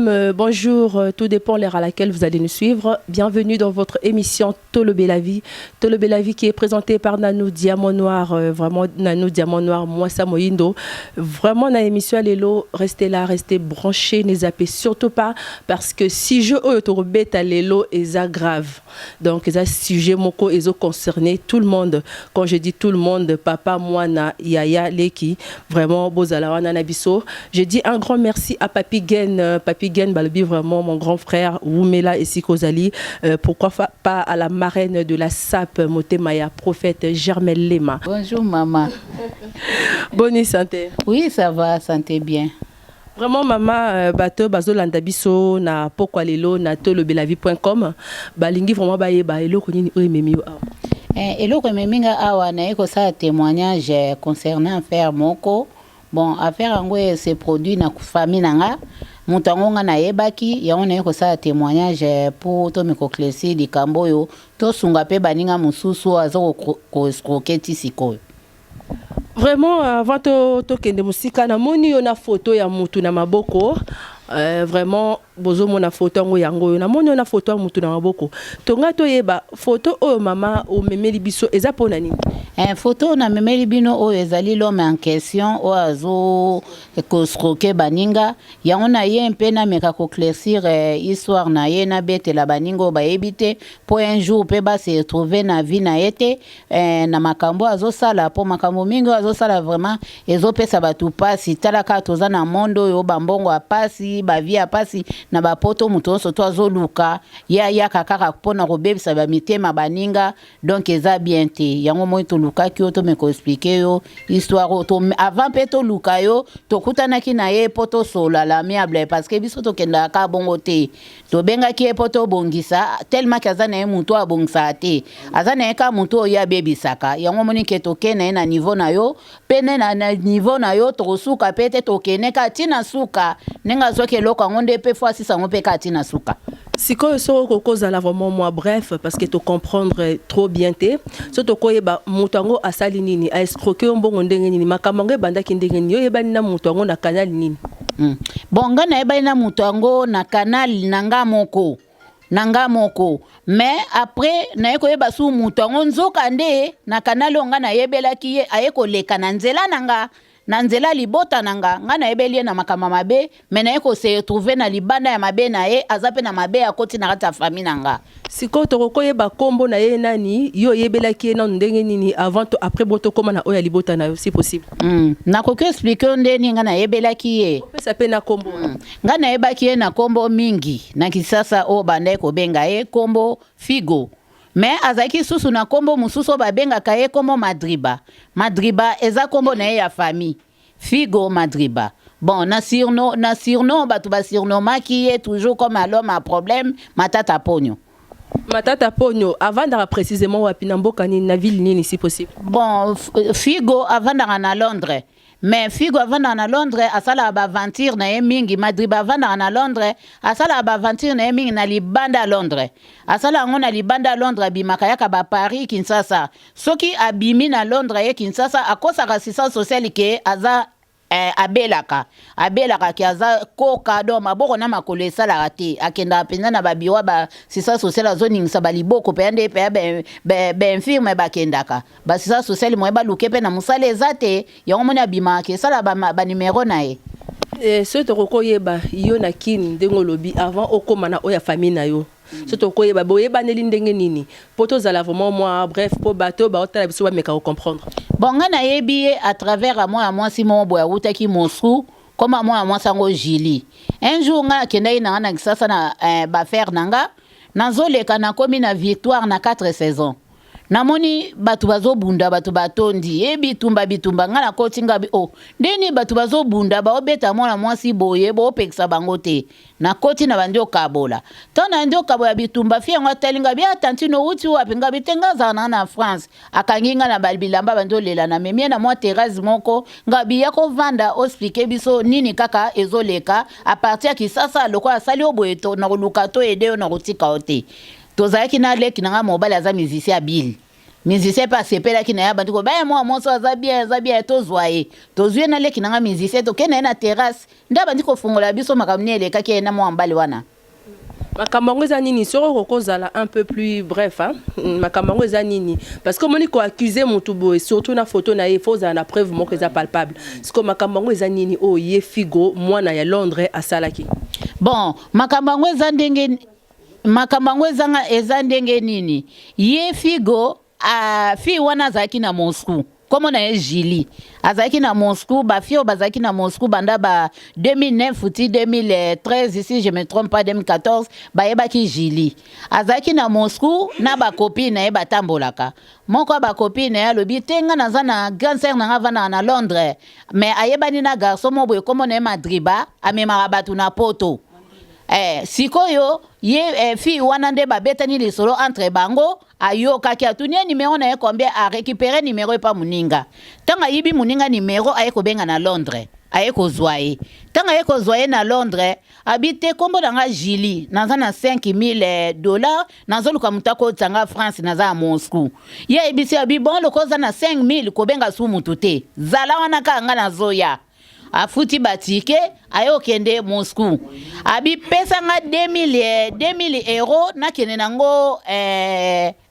Bonjour, tout dépend l'heure à laquelle vous allez nous suivre. Bienvenue dans votre émission Tolobela Vie. Tolobela Vie qui est présentée par Nanou Diamant Noir. Vraiment, Nanou Diamant Noir, moi Moyindo. Vraiment, dans l'émission lelo, restez là, restez branchés, ne zappez surtout pas parce que sujet oyo tobeta lelo eza grave. Donc, eza sujet moko ezo concerner tout le monde. Quand je dis tout le monde, papa, mwana, yaya, leki, vraiment, bozala wana na biso. Je dis un grand merci à Papi Gen, Papi Gen balobi vraiment mon grand frère Wumela et Sikozali. Pourquoi pas à la marraine de la SAP, Motemaya, prophète Germaine Lema. Bonjour maman. Bonne santé? Oui, ça va, santé bien. Vraiment mama, bato bazolanda biso na pokwa lelo na tolobelavie.com balingi vraiment bayeba eloko nini oyo ememi yo awa. Eloko ememi nga awa, naye kosala témoignage concernant affaire moko. Bon, affaire yango se produit na famille na nga. Moto yango nga nayebaki yango, naye kosala témoignage mpo tomeka koéclaircir likambo oyo, tosunga mpe baninga mosusu oyo aza koescroquer ti sikoyo. Vraiment, avant tokende mosika, namoni yo na photo ya mutu na maboko. Vraiment bozomona photo yango, yango oyo namoni yo na photo ya mutu na maboko. Tonga toyeba photo oyo mama omemeli biso eza mpona nini? Photo oyo namemeli bino oyo ezali l'homme en question oyo azo koescroquer baninga. Yango na ye mpe nameka koéclaircir histoire na ye, nabetela baninga oyo bayebi te, mpo un jour mpe base retrouver na vie na ye te na makambo oyo azosala, mpo makambo mingi oyo azosala vraiment ezopesa bato mpasi. Tala kaka, toza na monde oyo bambongo ya pasi, bavie ya pasi na bapoto. Moto nyonso to azoluka ye ayaka kaka mpona kobebisa bamitema baninga, donc eza bien te. Yango moi tolukaki yo, tomeka koexpliquer yo histoire oyo. Avant mpe toluka yo, tokutanaki na ye mpo tosolola l'amiable, parce que biso tokendaka kaka bongo te. Tobengaki ye mpo tobongisa, tellement ke aza na ye motu oyo abongisaka te, aza na ye kaka motu oyo abebisaka. Yango omoni ke tokende na ye na niveau na yo mpe nde na niveau na yo tokosuka mpe te, tokende kaka ntina suka. Ndenge azwaki eloko yango nde mpe fo asisa yango mpe kaka ntina suka. Sikoyo soki okozala vraiment mwa bref, parce que tocomprendre trop bien te, so tokoyeba moto yango asali nini, aescroquer yo mbongo ndenge nini, makambo yango ebandaki ndenge nini, oyebani na moto yango na canal nini? Bon, nga nayebani na moto yango na canal na nga moko, mais après naye koyeba su moto yango nzoka nde na canal oyo nga nayebelaki ye, aye koleka na nzela na nga, na nzela libota na nga. Nga nayebeli ye na makambo ya mabe, mais naye kose retrouver na libanda ya mabe na ye. Aza mpe na mabe, akoti na kati ya famille na nga. Sikoyo tokokoyeba nkombo na ye nani? Yo oyebelaki ye nanu ndenge nini avant to après bo tokóma na oyo ya libota na yo, si possible? Nakoki expliquer yo ndeni nga nayebelaki ye. Opesa mpe na nkombo. Nga nayebaki ye na nkombo mingi na Kisasa oyo bandaki kobenga ye nkombo Figo, mais azalaki susu na nkombo mosusu oyo babengaka ye nkombo Madriba. Madriba eza nkombo na ye ya famille, Figo Madriba. Bon, na surnom bato basurnomaki ye toujours comme l'homme à problème, Matata Ponyo. Matata Ponyo avandaka précisément wapi, na mboka nini, na ville nini, si possible? Bon, Figo avandaka na Londres, mais Figo avandaka na Londres, asalaka baaventure na ye mingi. Madriba avandaka na Londres, asalaka baaventure na ye mingi na libanda ya Londres. Asala yango na libanda ya Londres, abimaka yaka baparis, Kinshasa. Soki abimi na Londres, ye Kinshasa, akosaka assistance sociale ke aza abelaka ke aza koka, donc maboko na makolo esalaka te. Akendaka mpenza na babureau ya baassistance sociale, azoningisa baliboko mpenza nde mpenza bainfirme bakendaka baassistance sociale. Moye baluke mpe na mosala eza te. Yango moni abimaka esala banuméro na ye. Soki tokoki koyeba yo na kini ndenge olobi avant okóma na oyo ya famille na yo, so tokoyeba boyebaneli ndenge nini, mpo tozala vraiment mwa bref, mpo bato oyo baotala biso bameka kocomprendre. Bon, ngai nayebi ye à travers ya mwana mwasi moko boye awutaki Moscou. Koma mwana mwasi yango Julie. Un jour ngai akendaki na nga na Kisasa na baaffaire na nga, nazoleka, nakomi na Victoire na 4 saison, namoni bato bazobunda, bato batondi ye, bitumba bitumba. Ngai nakoti, nga o oh, ndeni bato bazobunda, baobeta mwana mwasi boye, boopekisa bango te. Nakoti na bandi okabola. Ntango na bandi okabola bitumba, fi yango atali nga bi: "A tantine, outi wapi?" Nga bi: "Te, nga azala na nga na France." Akangi nga na bilamba, bandi olela. Na memie na mwa terrasse moko. Nga bi: "Ya kovanda, oexpliquer biso nini kaka ezoleka à partir ya Kisasa. Lokola asali yo boye, to na koluka to aider yo, na kotika yo te." Tozalaki na leki na nga mobali, aza musicien, abili. Musicien mpe asepelaki na ye, abandi koloba, ye mwana mwasi aza bien, aza bien, tozwa ye. Tozwi ye na leki na nga musicien, tokende na ye na terrasse, nde abandi kofungola biso makambo nini elekaki ye na mwana mobali wana. Makambo yango eza nini? Soki okoki kozala un peu plus bref, hein? Makambo yango eza nini? Parce que omoni, koaccuser motu boye, surtout na photo na ye, faut ozala na preuve moko eza palpable. Siko makambo yango eza nini oyo ye Figo, mwana ya Londres, asalaki? Bon, makambo yango eza ndenge, makambo yango ezanga eza ndenge nini. Ye Figo, fille wana azalaki na Moscou, kombo na ye Julie, azalaki na Moscou. Bafille oyo bazalaki na Moscou banda ba 2009 ti 2013, si je me trompe pas 2014, bayebaki Julie azalaki na Moscou na bacopine na ye. Batambolaka moko ya bacopine na ye alobi te: "Nga naza na grande sœur na nga avandaka na Londres, mais ayebani na garçon moko boye, kombo na ye Madriba, amemaka bato na Poto." Sikoyo ye fille wana nde babetani lisolo entre bango. Ayokaki, atuni ye nimero na ye combien, arécupérer nimero epa moninga. Ntango ayibi moninga nimero, aye kobenga na Londres, aye kozwa ye. Ntango aye kozwa ye na Londres, abi te: "Nkombo na nga Julie, naza na 5000 $, nazoluka moto akotisa nga France, naza ya Moscou." Ye ayebisi, abi: "Bon, loko oza na 5000, kobenga su mutu te, zala wana kaka, nga nazoya." Afuti batike, aye okende Moscou. Abi: "Pesa nga 2000, 2000 €, nakende nango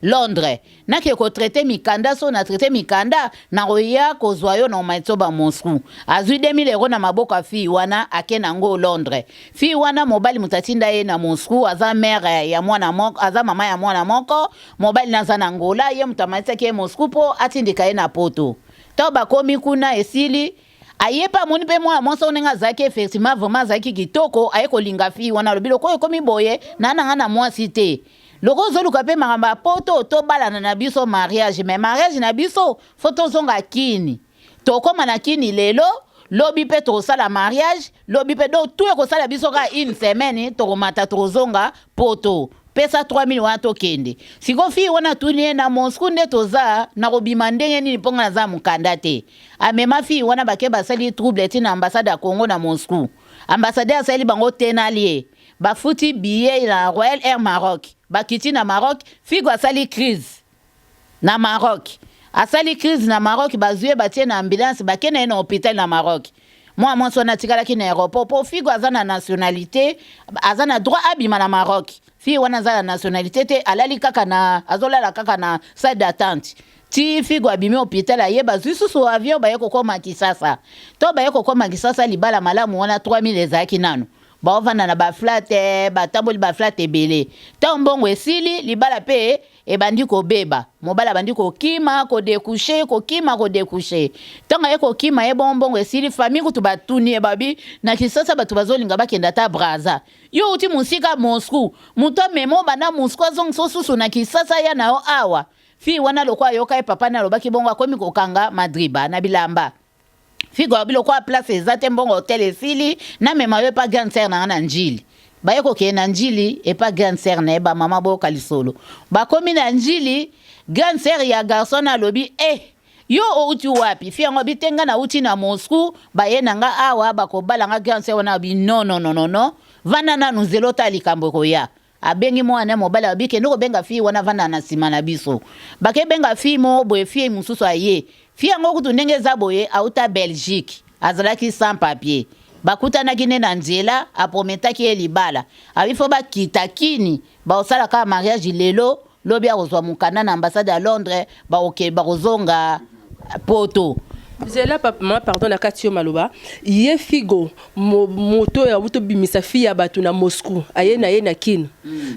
Londres, nake kotraiter mikanda. So na traiter mikanda, nakoya kozwa yo na omatisa ba Moscou." Azwi 2000 € na maboko ya fille wana, ake nango Londres. Fille wana, mobali moto atinda ye na Moscou, aza mère ya mwana moko, aza mama ya mwana moko, mobali naza na Ngola. Ye moto amatisaki ye Moscou mpo atindika ye na Poto. Ntango bakomi kuna, esili, aye mpe amoni mpe mwana mwasi oyo ndenge azalaki, effectivement, vraiment azalaki kitoko. Aye kolinga fille wana. Alobi: "Lokola ekomi boye, naa na nga na mwasi te, loko ozoluka mpe makambo ya Poto, tobalana na biso mariage, mais mariage na biso, faut tozonga Kini. Tokóma na Kini lelo, lobi mpe tokosala mariage, lobi mpe. Donc tu ekosala biso kaka une semaine, tokomata, tokozonga Poto. Pesa 3000 wana, tokende." Siko fille wana tuni ye: "Na Moscou nde toza, na kobima ndenge nini mpo nga naza mokanda te?" Amema fille wana, bake, basali trouble ntina ambassade ya Congo na Moscou. Ambassadeur asali bango tenalie, bafuti billet na Royal Air Maroc, bakiti na Maroc. Figo asali crise na Maroc, asali crise na Maroc, bazwi ye, batie na ambulance, bakende ye na hôpital na Maroc. Mwana mwasi wana atikalaki na aéroport, mpo Figo aza na nationalité, aza na droit abima na Maroc. Fille wana aza na nationalité te, alali kaka na, azolala kaka na salle d'attente ti Figo abimi hôpital. Aye, bazwi susu avion, baye kokóma Kisasa. To baye kokóma Kisasa, libala malamu wana, 3000 ezalaki nano. Baovanda na baflat, batamboli baflat ebele. Ntango mbongo esili, libala mpe ebandi kobeba. Mobali abandi kokima, kodécoucher, kokima, kodécoucher. Ntango aye kokima ye bongo, mbongo esili, famille kutu batuni ye, babi: "Na Kisasa bato bazolinga bakende ata Braza, yo uti mosika Moscou, moto amema obanda Moscou, azongisa susu na Kisasa, ya na yo awa." Fille wana, lokwa ayoka ye papa ne alobaki bongo, akomi kokanga madriba na bilamba. Figo alobi: "Lokwa place eza te, mbongo hotel esili, namema yo epa grande sœur na nga na Njili." Baye kokende na Njili epa grande sœur na ye. Bamama, boyoka lisolo. Bakomi na Njili, grande sœur ya garçon na alobi: "Eh, yo outi wapi?" Fille yango abi te: "Nga nauti na Moscou, baye na nga awa, bakobala nga." Grande sœur wana abi: "Non, non, non, non, non, vanda nanu, nzela ota likambo ekoya." Abengi mwana mobali, abi: "Kende kobenga fille wana, vanda na nsima na biso." Bakebenga fille moko boye, fille mosusu aye. Fille yango kutu ndenge eza boye, auta Belgique, azalaki sans papier. Bakutanaki nde na nzela, aprometaki ye libala. Abi faut bakita Kini, baosala kaka mariage lelo, lobi akozwa mokanda na ambassade ya Londres, bakozonga Poto. Zela papa, mama, pardon na kati yo maloba. Ye Figo, moto oyo awuti obimisa fille ya bato na Moscou, aye na ye na Kine,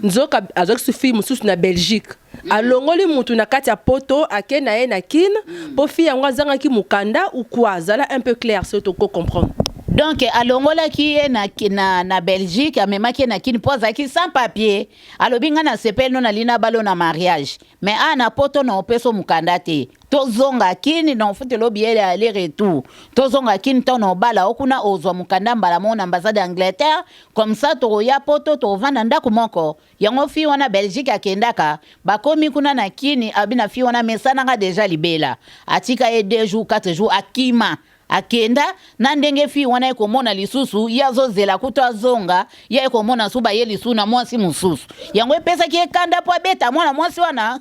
nzoka azwaki su fille mosusu na Belgique, alongoli mutu na kati ya Poto, ake na ye na Kine, mpo fille yango azangaki mokanda ou quoi? Azala un peu clair so toko comprendre. Donc alongolaki ye na Belgique, amemaki ye na Kini mpo azalaki sans papier. Alobi: "Ngai nasepeli no, nalingi nabala na mariage, mais awa na Poto na opesa mokanda te. Tozonga Kini na ofutela billet aller retour, tozonga Kini, ntango na obala o kuna, ozwa mokanda mbala moko na ambassade ya Angleterre, comme ça tokoya Poto, tokovanda ndako moko." Yango fille wana Belgique akendaka. Bakomi kuna na Kini, abi na fille wana: "Mesananga déjà libela." Atika ye 2 jours, 4 jours, akima, akenda na ndenge. Fille wana ekomona lisusu ye, azozela kutu azonga, ye ekomona su baye lisusu na mwasi mosusu. Yango epesaki ye kanda mpo abeta mwana mwasi wana.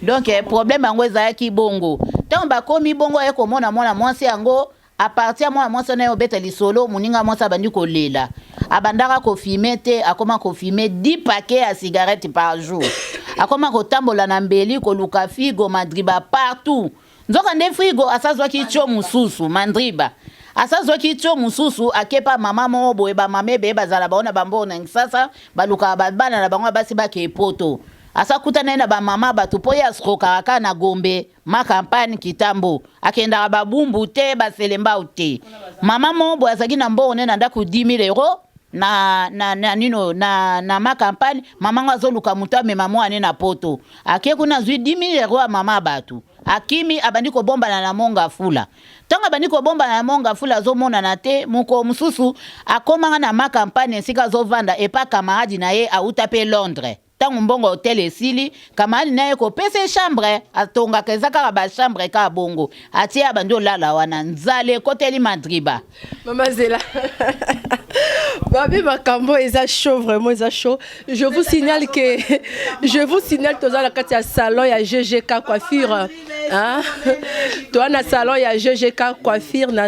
Donc problème yango ezalaki bongo. Ntango bakomi bongo, aye komona mwana mwasi yango. À partir ya mwana mwasi wana, ye obeta lisolo, moninga mwasi abandi kolela. Abandaka kofumer te, akoma kofumer 10 paquet ya cigarette par jour. Akoma kotambola na mbeli, koluka figo Madriba partout. Nzoka nde frigo asazwaki tio mosusu, Mandriba asazwaki tio mosusu, akepa mama moko boye. Bamama ebeye bazala bango na bambongo na Kisasa, balukaka bana na bango ya basi bake Poto. Asakutana ye na bamama bato, mpo ye askrokaka kaka na Gombe, Ma Campagne, Kitambo, akendaka Babumbu te, Baselembao te. Mama moko boye azalaki na mbongo ne na ndako, 10 000 euro na nino na Ma Campagne. Mama ngo azoluka moto amema mwana na Poto. Ake kuna, azwi 10 000 euro ya mama ya bato, akimi, abandi kobombana na Monga Fula. Ntango abandi kobombana na Monga Fula, azomonana te. Mokolo mosusu akomanga na Ma Campagne, esika azovanda epa camarade na ye auta mpe Londres. Ntango mbongo hotel esili, camarade na ye kopesa chambre atongaka, eza kaka bachambre kaka bongo, atie, abandi olala wana. Nzala ekoteli Madriba. Mama Zela, babi makambo eza chaud, vraiment eza chaud. Je vous signale que, je vous signale, toza na kati ya salon ya GGK Coiffure, hein? Toza na salon ya GGK Coiffure na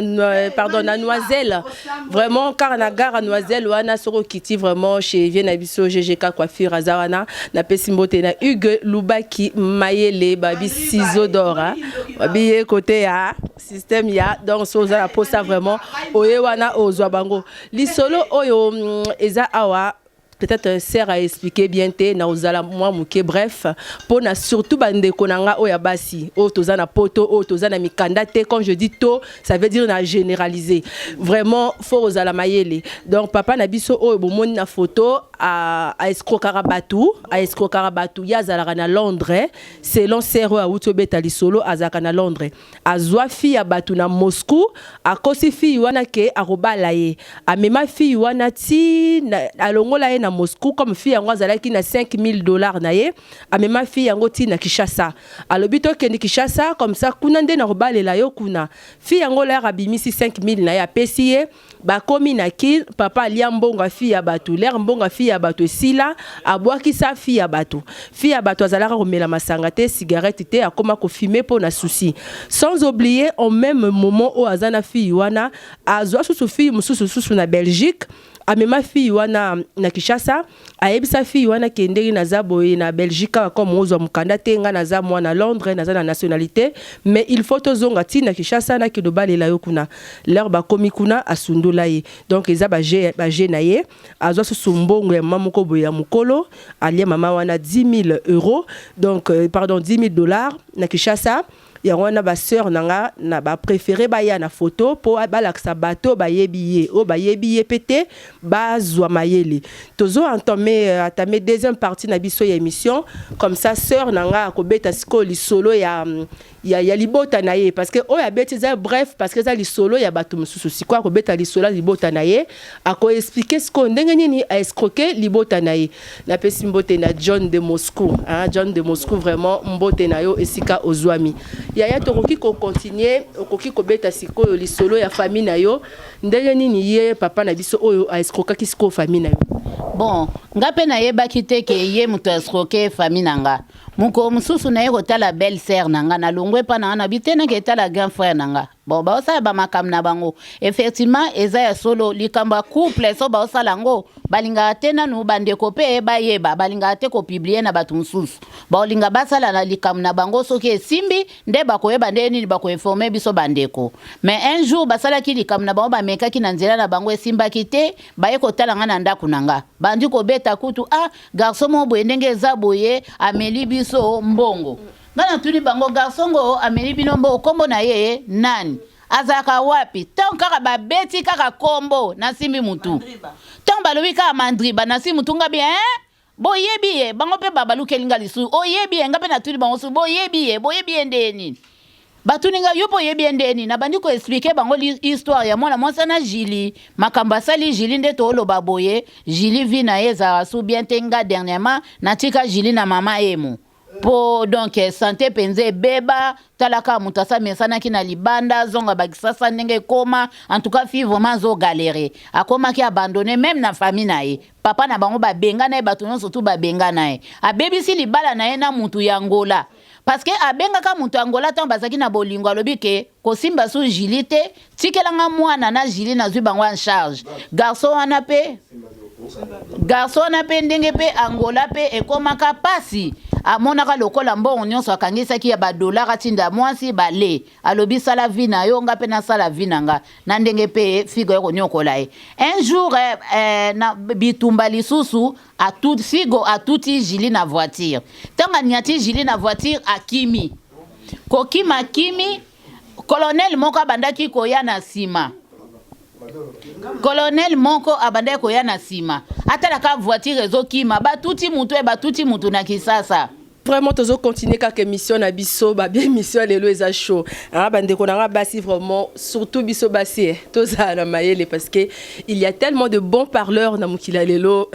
pardon, na Noiselle, vraiment kaka na gare ya Noiselle wana. Soki okiti vraiment chez vie na biso GGK Coiffure aza wana. Napesi mbote na Hugues Lubaki Mayele, babi ciseau d'or, hein? Babi ye côté ya système ya. Donc so oza na posa vraiment, oye wana, ozwa bango. Lisolo oyo eza awa, peut-être sert à expliquer bien te na ozala mwa moke. Bref, mpona surtout bandeko na nga oyo ya basi, oyo toza na Poto, oyo toza na mikanda te. Quand je dis to, ça veut dire na généraliser. Vraiment faut ozala mayele. Donc papa na biso oyo bomoni na photo, aescrokaka bato, aescrokaka bato. Ye azalaka na Londres, selon sœur oyo awuti obeta lisolo. Azalaka na Londres, azwa fille ya bato na Moscou, akosi fille wana ke akobala ye. Amema fille wana ti alongola ye na Moscou. Comme fille yango azalaki na 5000 $ na ye, amema fille yango ti na Kinshasa. Alobi: "Tokende Kinshasa, comme ça kuna nde nakobalela yo kuna." Fille yango lere abimisi 5000 na ye, apesi ye. Bakomi na Kine, papa alia mbongo ya fille ya bato. Lere mbongo ya fille ya bato esila, abwakisa fille ya bato. Fille ya bato azalaka komela masanga te, cigarette te, akoma kofumer mpo na souci. Sans oublier, au même moment oyo aza na fille wana, azwa susu fille mosusu susu na Belgique. Amema fille wana na Kinshasa, ayebisa fille wana ke ndenge naza boye na Belgique kaka, comme ozwa mokanda te, ngai naza mwana Londres, naza na nationalité, mais il faut tozonga ti na Kinshasa, nakende obalela yo kuna. Lere bakomi kuna, asundola ye. Donc eza baje na ye. Azwa susu mbongo ya mama moko boye ya mokolo, alia mama wana 10 000 euros, donc pardon, 10 000 $ na Kinshasa. Yango wana basœur na nga na bapréféré baya na photo mpo balakisa bato bayebi ye, oyo bayebi ye mpe te, bazwa mayele. Tozo entamer deuxième partie na biso ya émission. Comme ça sœur na nga akobeta sikoyo lisolo ya libota na ye, parce que oyo abeti eza bref, parce que eza lisolo ya bato mosusu. Sikoyo akobeta lisolo ya libota na ye, akoexpliquer sikoyo ndenge nini aescroquer libota na ye. Napesi mbote na John de Moscou, hein, John de Moscou, vraiment mbote na yo esika ozwami. Yaya, tokoki kocontinuer, okoki kobeta sikoyo lisolo ya famille na yo, ndenge nini ye papa na biso oyo aescrokaki sikoyo famille na yo. Bon, nga mpe nayebaki te ke ye moto escroquer famille na nga. Mokolo mosusu naye kotala belle sœur na nga, nalongwe epa na nga, nabi te, nake etala grand frère na nga. Bon, baosala bamakambo na bango. Effectivement, eza ya solo, likambo ya couple so baosala yango, balingaka te nanu bandeko mpe bayeba, balingaka te kopublier na bato mosusu. Baolinga basala na likambo na bango, soki esimbi nde bakoyeba nde nini bakoinformer biso bandeko. Mais un jour basalaki likambo na bango, bamekaki na nzela na bango, esimbaki te. Baye kotala nga na ndako na nga, bandi kobeta kutu: "Ah, garçon moko boye, ndenge eza boye, ameli biso mbongo." Nga natuni bango: "Garçon ngo ameli bino mbongo, nkombo na ye nani? Azalaka wapi?" Ntango kaka babeti kaka kombo, nasimbi mutu. Ntango balobi kaka Mandriba, nasimbi mutu. Nga bi: "Hein, boyebi ye?" Bango mpe babalukeli nga lisusu: "Oyebi ye?" Nga mpe natuni bango susu: "Boyebi ye? Boyebi ye nde nini?" Batuni nga: "Yo mpo oyebi ye nde nini?" Nabandi koexpliquer bango histoire ya mwana mwasi na Jili, makambo asali Jili. Nde tooloba boye, Jili vie na ye ezalaka su bien te. Nga dernièrement natika Jili na mama emo mpo donc santé mpenza ebeba. Talaka moto asamesanaki na libanda, azonga bakisasa ndenge ekóma. En tout cas, fille vraiment azogalérer, akomaki abandonné même na famille na ye. Papa na bango babenga na ye, bato nyonso tu babenga na ye. Abebisi libala na ye na mutu ya Ngola. Parce que abengaka moto ya Angola ntango bazalaki na bolingo, alobi ke kosimba su Julie te, tikelanga mwana na Julie, nazwi bango en charge. Garçon wana mpe, garçon wana mpe, ndenge mpe Angola mpe ekomaka pasi, amonaka lokola mbongo nyonso akangisaki ya badollar atinda mwasi bale, alobi sala vie na yo, nga mpe nasala vie na nga. Na ndenge mpe Figo ya konyokola ye, un jour na bitumba lisusu Figo atuti Julie na voiture. Ntango aniati Julie na voiture, akimi. Kokima, akimi. Colonel moko abandaki koya na nsima, colonel moko abandaki koya na nsima, atalaka voiture ezokima, batuti mutu e batuti mutu na Kisasa. Vraiment, tozo continuer kaka émission na biso. Babia émission lelo eza chaud, hein, bandeko na nga basi. Vraiment, surtout biso basi, tozala na mayele, parce que il y a tellement de bons parleurs na mokili ya lelo.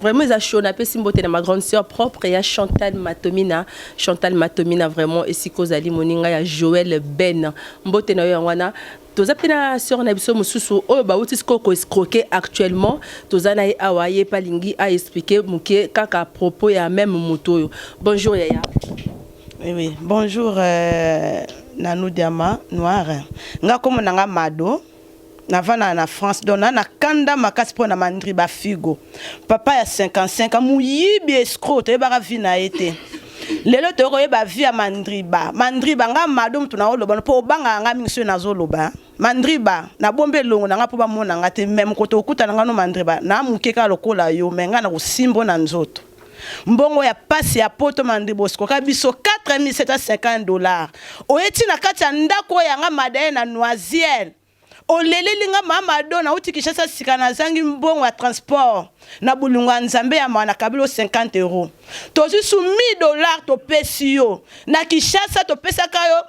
Vraiment eza chaud. Napesi mbote na ma grande sœur propre ya Chantal Matomina. Chantal Matomina, vraiment, esika ozali, moninga ya Joël Ben, mbote na yo. Yango wana toza mpe na sœur na biso mosusu oyo bauti sikoyo koescroquer actuellement. Toza na ye awa, ye mpe alingi aexpliquer moke kaka à propos ya même moto oyo. Bonjour yaya. Oui. Bonjour Nanou Diama Noir. Nga kombo na nga Mado. Navanda na France, donc na kanda makasi mpo na mandri bafigo. Papa ya 55 ans, moyibi, escroc, toyebaka vie na ye te. Lelo toyei koyeba vie ya Mandriba. Mandriba, nga Mado moto naoloba mpo obangaka nga mingi soki nazoloba. Mandriba, nabombi elongo na nga mpo bamona nga te, me mokoto okutana nga no Mandriba na moke kaka lokola yo, me nga na kosimbo na nzoto. Mbongo ya pasi ya poto, Mandriba, osikoka biso 4750 dollars. Oyeti na kati ya ndako oyo yanga Madaye na Noisiel, oleleli nga: "Mama Do, nauti Kinshasa sika, nazangi mbongo ya transport." Na bolingo ya Nzambe ya mawa, nakabeli yo 50 euro. Tozwi su 1000 dollar, topesi yo na Kinshasa, topesaka yo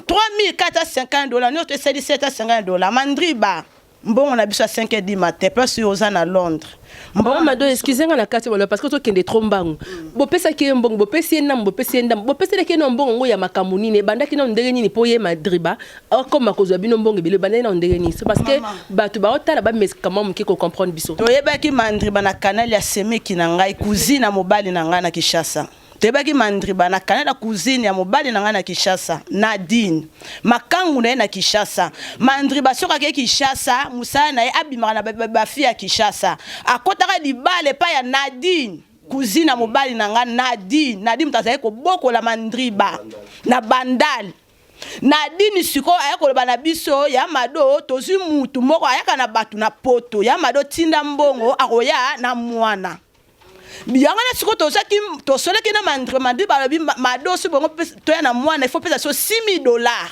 3450 dollar. Nyonso esali 750 dollar. Mandriba, mbongo na biso ya 5 heures du matin, place oyo oza na Londres. Mbongo, Mado, excuse nga na kati balo, parce que tokende trop mbangu. Bopesaki ye mbongo, bopesi ye ndambo, bopesi ye ndambo, bopeselaki ye no mbongo ngo ya makambo nini? Ebandaki nano ndenge nini mpo ye Madriba akoma kozwa bino mbongo ebele? Ebandaki nano ndenge nini? Parce que bato baotala, bamesika mwa moke kocomprendre biso. Toyebaki Mandriba na canal ya semeki na ngai, cousine ya mobali na ngai na Kinshasa. Toyebaki Mandriba na canal ya cousine ya mobali na ngai na Kinshasa, Nadine, makangu na ye na Kinshasa. Mandriba, soki akei Kinshasa, mosala na ye, abimaka na bafille ya Kinshasa. Akɔtaka libala epai ya Nadine, cousine ya mobali na ngai Nadine. Nadine moto azali kobokola Mandriba na Bandale. Nadine sikoyo aya koloba na biso: "Ya Mado, tozwi mutu moko ayaka na bato na poto. Ya Mado, tinda mbongo, akoya na mwana." Yango na sikoyo tozwaki, tosolaki na Mandriba. Mandriba balobi: "Mado, so bongo toya na mwana, il faut pesa so 6000 dollars."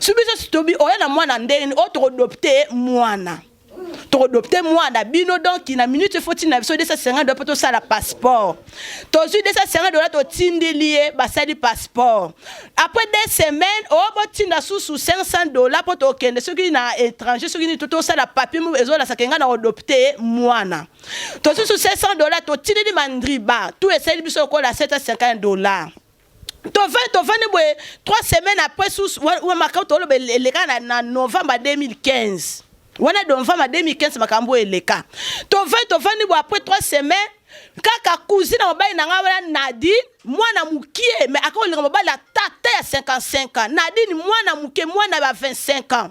So biso tobi: "Oya na mwana ndenge nini? Oyo tokoadopter mwana, tokoadopter mwana bino." Donc na minute il faut tinda biso 250 dollars mpo tosala passeport. Tozwi 250 dollars, totindeli ye, basali passeport. Après 2 semaines, oyo botinda susu 500 dollars mpo tokende soki na étranger, soki nini, tosala papier mo ezolasaka ngai na koadopter mwana. Tozwi su 500 dollars, totindeli Mandriba. Tu esali biso lokola 750 dollars. Tovandi boye, 3 semaines après susu, makambo toloba eleka na novembre 2015 wana, novembre 2015 makambo oyo eleka. Tovandi boye, après 3 semaines kaka, cousine na mobali na ngai wana Nadine, mwana mokie, mais akolinga mobali ya tata ya 55 ans. Nadine, mwana moke, mwana ya 25 ans: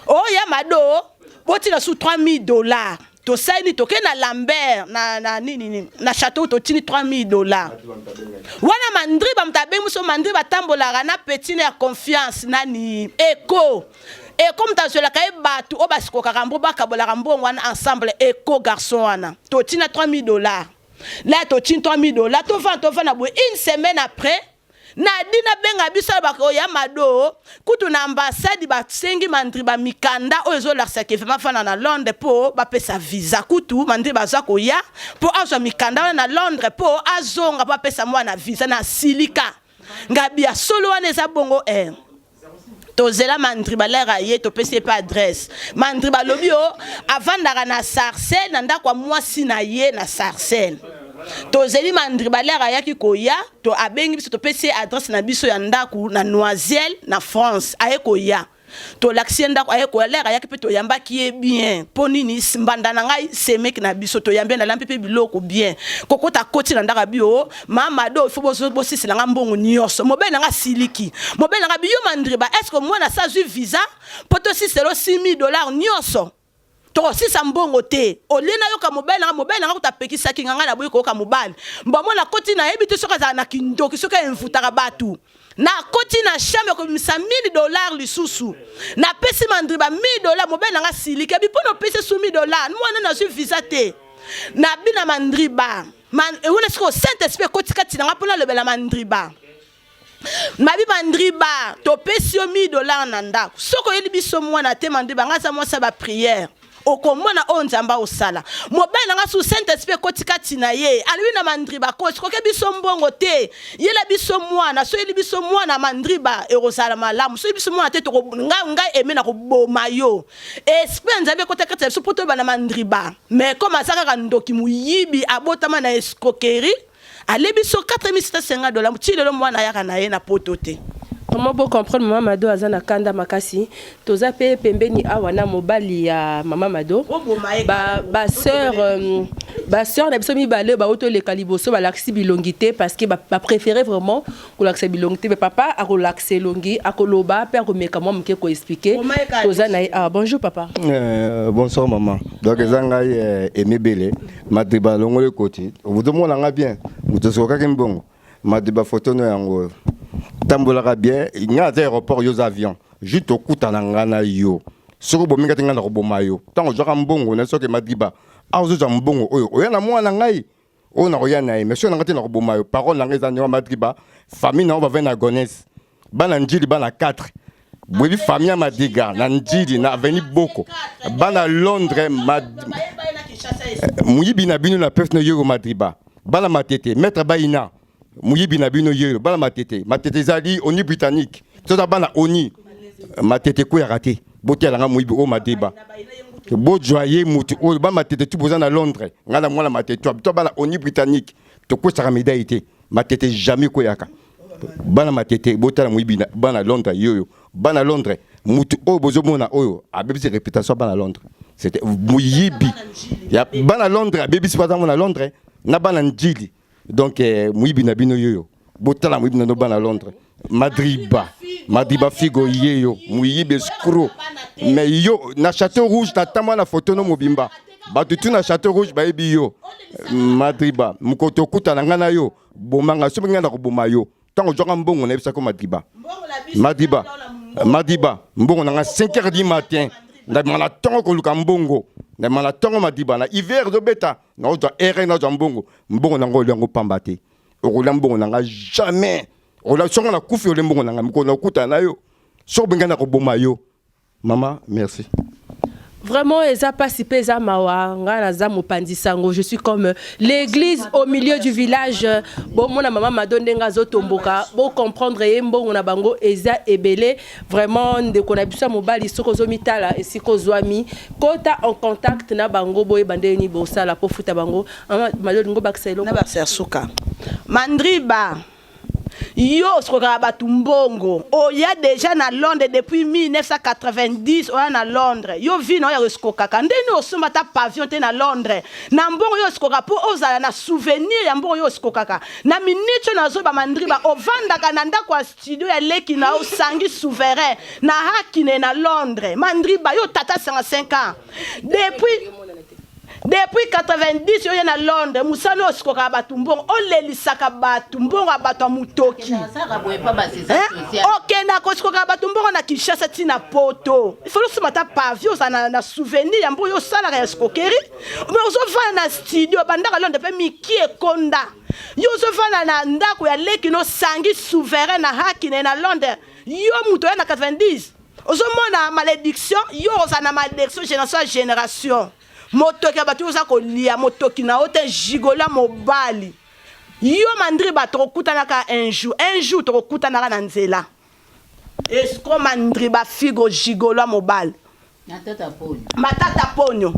"Oya Mado, botina su 3000 dollars." Tosali nini? Tokei na Lambert na nini, na château, totini 3000 dollars wana. Mandriba moto abengi biso. Mandriba atambolaka na petine ya confiance nani, Eko. Eko moto azwelaka ye bato oyo basikokaka mbo, bakabolaka mbongo wana ensemble. Eko garçon wana, totina 3000 dollars la, totini 3000 dollars. Tovanda, tovanda boye, une semaine après, Nadi nabenga biso, alobaka: "Oya Mado, kutu na ambassade basengi Mandriba mikanda oyo ezolakisaka vraiment fana na Londres mpo bapesa visa." Kutu Mandriba aza koya mpo azwa mikanda wana na Londres mpo azonga mpo apesa mwana visa. Na silika ngabi ya solo wana eza bongo, eh. Tozela Mandriba lere aye, topesi ye mpe adresse. Mandriba alobi o avandaka na Sarcelles, na ndako ya mwasi na ye na Sarcelles. Tozeli Mandriba lere ayaki koya, to abengi biso, topesi ye adresse na biso ya ndako na Noisiel na France. Aye koya. Tolakisi ye ndako, aye koya lere ayaki mpe toyambaki ye bien. Mpo nini? Mbanda na ngai semeki na biso, toyambi ye, nalambi mpe biloko bien. Kokota akoti na ndako abi o mama do, il faut bosisela nga mbongo nyonso. Mobali na nga asiliki, mobali na nga abi yo Mandriba, est ce que mwana asi azwi visa mpo tosisela yo 6000 dollars nyonso? Tokosisa mbongo te. Olie nayoka mobali na nga, mobali na nga kutu apekisaki nga, nga naboyi koyoka mobali. Mbamo nakoti, nayebi te soki azala na kindoki, soki ainvutaka batu. Nakoti na chambre kobimisa 1000 dollars lisusu. Napesi Mandriba 1000 dollars, mobali na nga asiliki. Abi pona opesi su 1000 dollars, mwana nazwi visa te. Nabi na Mandriba, man, wana sikoyo Saint Esprit ekoti kati na nga pona alobela Mandriba. Mabi Mandriba, topesi yo 1000 dollars na ndako. Soki oyeli biso mwana te Mandriba, nga aza mwasi ya ba prière. Okomona oyo Nzambe osala. Mobali na nga su Saint Esprit ekoti kati na ye. Alobi na Mandriba ko sikoke biso mbongo te. Yela biso mwana, so yeli biso mwana Mandriba ekozala malamu. So biso mwana te toko nga nga aime na koboma yo. Esprit ya Nzambe ekota kati na biso po toyeba na Mandriba. Mais comme aza kaka ndoki moyibi abotama na escroquerie. Ale biso 4750 dollars ti lelo mwana ayaka na ye na poto te. Vraiment bo comprendre maman Mado aza na kanda makasi toza pe pembeni awa na mobali ya maman Mado ba ba sœur euh, ba sœur na biso mibale ba oto leka liboso balakisi bilongi te parce que ba, ba préférer vraiment kolakisa bilongi te mais papa akolakisa elongi akoloba pe akomeka mwa moke ko expliquer toza na ye awa. Bonjour papa. Bonsoir maman. Donc eza ngai Aimé Bele Madiba longoli koti. Ozomona nga bien. Moto osokaki mbongo. Madiba photo no yango oyo. Tambolaka bien. Nga aza aéroport yo oza avion. Juste okutana nga na yo. Soki obomi nga te nga nakoboma yo. Ntango ozwaka mbongo na soki Madiba awa ozozwa mbongo oyo oya na mwana ngai oyo nakoya na ye mais soki na nga te nakoboma yo. Parole na nga eza ndenge Madiba famille na yo bavai na Gonesse bana Ndjili bana 4 boyebi famille ya Madiga na Ndjili na avenue Boko bana Londres moyibi na bino na pef no yoyo Madriba bana Matete maître Bayina moyibi na bino yoyo bana Matete Matete ezali oni britannique toza bana oni Matete kweyaka te botiala nga moyibi oyo Madriba bozwa ye mutu oyo ba Matete tu boza na Londres nga na mwana Matete to bana oni britannique tokwesaka médaille te Matete jamais kweyaka bana Matete botala moyibi bana Londres yoyo bana Londres mutu oyo bozomona oyo abebisi réputation bana Londres c'était moyibi ya bana Londres abebisi baza na Londres na bana Ndjili donc moyibi na bino yoyo botala moyibi na bana Londres Madriba Madriba Figo yeyo moyibi escroc mais yo na Château Rouge natamba na photo no mobimba bato tu na Château Rouge bayebi yo Madriba mokoto okutana ngai na yo bomanga soki ngai nakoboma yo ntango ozwaka mbongo nayebisako Madriba Madriba Madriba mbongo na ngai 5 heures du matin ndabima na ntongo koluka mbongo ndabima na ntongo Madriba na hiver ezobeta nakozwa r nazwa mbongo mbongo na ngai olia yango pamba te okolia mbongo na ngai jamais okolia songo nakufi olia mbongo na ngai mokolo nakutana na yo soki obengai nakoboma yo mama merci. Vraiment eza pasi pe eza mawa nga naza mopanzi sango je suis comme l'église au milieu du village bomona mama Mado ndenge azotomboka bo comprendre ye mbongo na bango eza ebele vraiment ndeko na biso ya mobali soki ozomitala esika ozwami kota en contact na bango boyeba ndenge nini bosala po futa bango. Mama Mado olingi obakisa eloko? Nabakisa ya suka Mandriba yo osikokaka bato mbongo oya deja na Londres depuis 1990 oya na Londres yo vie na oyo osikokaka ndeni osomba ata pavillon te na Londres na mbongo yo osikoka po ozala na souvenir ya mbongo yo osikokaka na minute oyo nazoba Mandriba ovandaka na ndako ya studio ya leki na osangi souverain na Hackney na Londres Mandriba yo tata 55 ans depuis 90 oye na Londres mosala oyo osikokaka bato mbongo olelisaka bato mbongo ya bato ya motoki okendaka kosikokaka bato mbongo na Kinshasa ti na poto ifalo osomba ata pavi ozala na souvenir ya mbongo yo osalaka ya sikokeri me ozovanda na studio bandaka Londres mpe miki ekonda yo ozovanda na ndako ya leki no sangi souverain na Hackney na Londres yo moto oya na 90 ozomona malédiction yo ozala na malédiction génération ya génération motoki ya bato oyo oza kolia motoki na yo te gigola mobali yo Mandriba tokokutanaka un jour un jour tokokutanaka na nzela escroc Mandriba Figo gigola mobali. Matata Ponyo.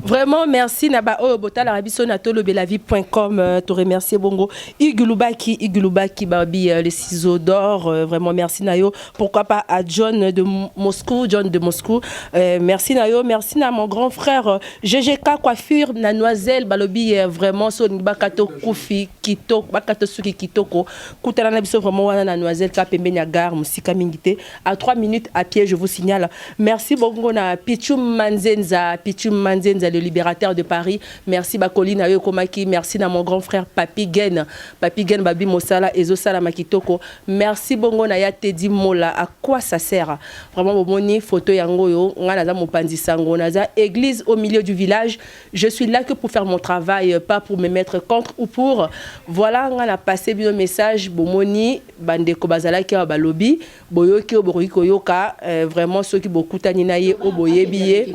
Vraiment merci na ba oyo botalaka biso na tolobelavie.com euh, to remercier bongo Igulubaki Igulubaki babi euh, le ciseau d'or euh, vraiment merci na yo pourquoi pas à John de Moscou John de Moscou euh, merci na yo merci na mon grand frère GGK coiffure na Noiselle balobi euh, vraiment so bakato kufi kitoko bakato suki kitoko kutana na biso vraiment wana na Noiselle ka pembeni ya gare musika mingi te à 3 minutes à pied je vous signale merci bongo na Pichou Manzenza Pichou Manzenza le libérateur de Paris merci bakoli na yo ekomaki merci na mon grand frère Papi Gen Papi Gen babi mosala ezosala makitoko merci bongo na ya Teddy Mola à quoi ça sert vraiment bomoni photo yango yo nga naza mopanzi sango naza église au milieu du village je suis là que pour faire mon travail pas pour me mettre contre ou pour voilà nga na passé bino message bomoni bandeko bazalaki awa balobi boyoki oyo bokoki koyoka euh, vraiment soki bokutani na ye oyo boyebi ye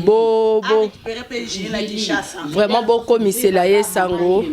bo, bo, vraiment bokomisela ye sango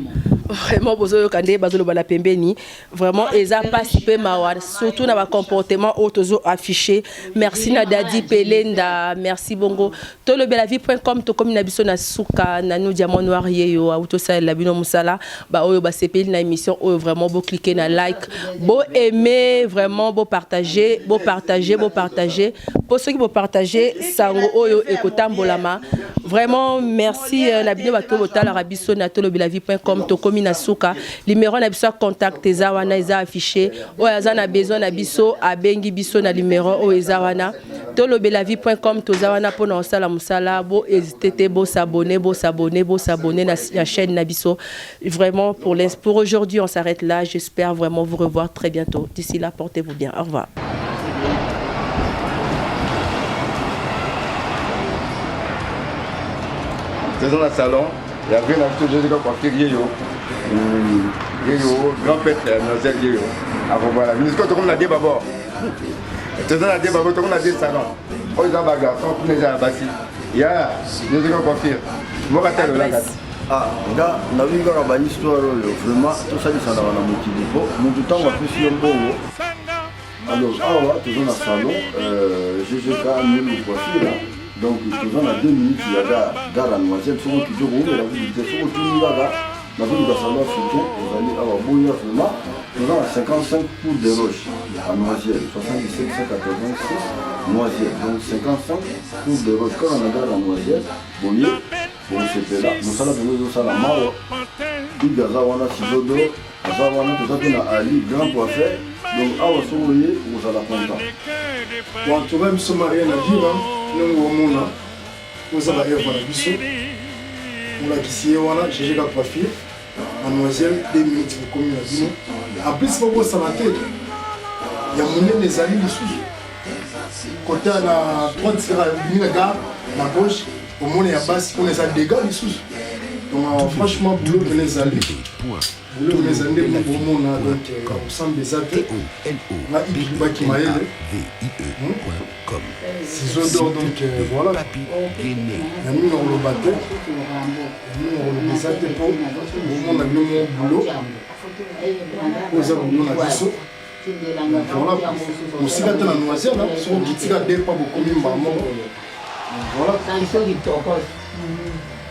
vraiment bozoyoka nde bazoloba na pembeni vraiment eza pasi mpe mawa surtout na bacomportement oyo tozo affiche merci na dadi pelenda merci bongo tolobela vie point com tokomi na biso na suka nanu diamant noir yeyo auti osalela bino mosala baoyo basepeli na émission oyo vraiment boclique na like bo aimer vraiment bopartage bopartage bopartage mpo soki bopartage sango oyo ekotambolama vraiment merci euh, na bino bato botalaka biso na tolobela vie point com tokomi na suka Numero na biso ya contact eza wana eza affiché. Oyo aza na besoin na biso abengi biso na numero oyo eza wana. Tolobelavie.com toza wana pona kosala mosala bo hésiter te bo s'abonner bo s'abonner bo s'abonner na, na chaîne na biso. Vraiment pour pour aujourd'hui on s'arrête là. J'espère vraiment vous revoir très bientôt. D'ici là portez-vous bien. Au revoir. Toza na salon ya vie na biso jessica coiffure yeyo hmm, yeyo grand prêtre ya nozel yeyo akobala misiko tokomi na de babord toza na de babord tokomi na de salon oyo eza bagarçon kuna eza ya basi ya jessica coiffure moko ata lolaka Ah, nga nayoki kaka ba histoire oyo vraiment tosalisanaka na mokili mpo motu ntango apesi yo mbongo alors awa toza na salon euh, ggk mulu coiffure donc toza na 2 minutes ya gare gare ya noisième soki okiti okowumela kutu te soki otuni kaka nazoluka salon africain ezali awa boya vraiment toza na 55 pour de roche à noisième 77 186 noisième donc 55 pour de roche kaka na gare ya noisième boye bokosepela mosala mpenza ezosala mawa ibi aza wana ciseau d'or aza wana toza mpe na ali grand coiffeur donc awa soki oye okozala content bon toba biso maria na vina ndenge omona oza ba œuvre na biso molakisi ye wana ggk coiffure mademoiselle 2 minutes bokomi na bino en plus bobosana te ya monene ezali lisusu kota na droite sera obimi na gare na gauche omona ya basi kuna eza dégâts lisusu donc euh, franchement boulot pene ezali boulot pene ezali nde bomona donc kosamba eza te nga ibaki mayele ciseau d'or donc euh, voilà na mingi na koloba te na mingi na koloba eza te mpo bomona bino mo boulot oyo eza boulot na biso Voilà, mosika te na noisiel soki okitika de pa bokomi mbala moko voilà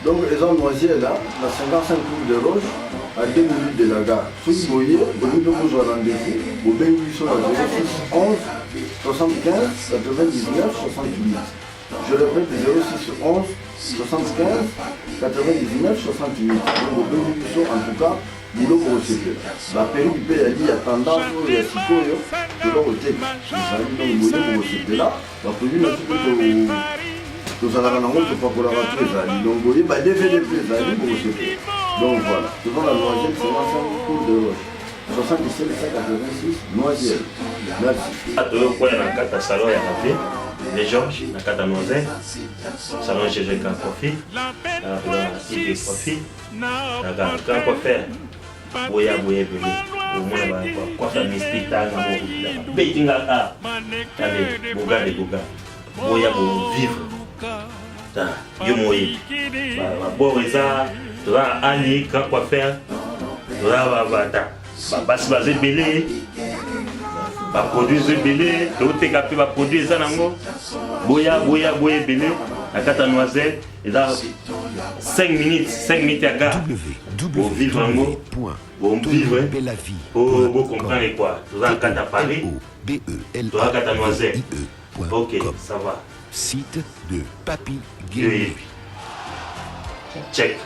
donc eza noisiel na 55 tour de roche à 2 minutes de la gare soki boye bolingi mpe kozwa rendez-vous bobengi biso na 06 11 75 99 68 je répète 06 11 75 99 68 donc bobengi biso en tout cas Biloko kosepela ba perruque mpe yali ya tendance oyo ya sikoyo toza koteka ezali donc boye bokosepela ba produit na biso mpe tozalaka nango topakolaka to ezali donc boye ba dvd mpe ezali bokosepela donc voilà toza na noisiel 55 cour de roche 77 186 noisiel merci toyokwaya na kati ya salon ya ravi de georges na kati ya noisiel salon ggk coffee na ibe coffee Kaka grand coiffeur boya boya ebele omona ba coiffe mystique tanga moko beti nga a tande boga de boga boya bo vivre ta yo moyebi ba bord eza toza na Ali grand coiffeur toza ba bata basi baza ebele. Baproduit eza ebele, toteka mpe baproduit eza nango. Boya, boya, boya ebele na kati ya Noiselle, eza 5 minutes, 5 minutes ya gare. Bovivre yango, bovivre po bocomprendre quoi. Toza na kati ya Paris, toza na kati ya Noiselle. Ok, ça va. Site de Papy Yo Guéné. yebi. Check.